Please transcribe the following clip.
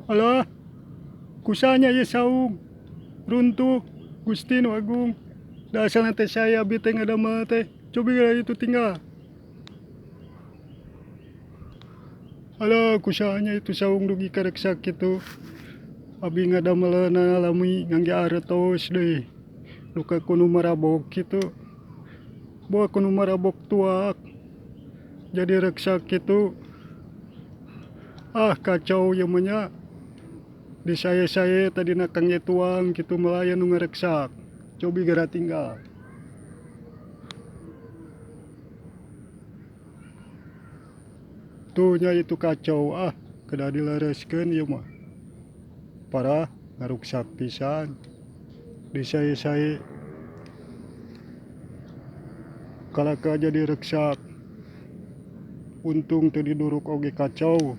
Alah, kusanya ye saung runtuh. Gusti nu Agung. Da asalna teh saya abi teh ngadamel teh. Cobi geura itu tinggal. Alah, kusanya itu saung dugi ka reksak kitu. Abi ngadameleuna lami ngangge artos deui. Duka ku nu marabok kitu. Boa ku nu marabok tuak. Jadi reksak kitu. Ah, kacau ieu mah nya. Disaye-saye tadina kangge tuang kitu moal aya nu ngareksak. Cobi geura tinggal. Tuh nya itu kacau ah kedah dilereskeun ieu mah. Parah ngaruksak pisan. Disaye-saye kalaka jadi reksak. Untung teu diduruk oge kacau.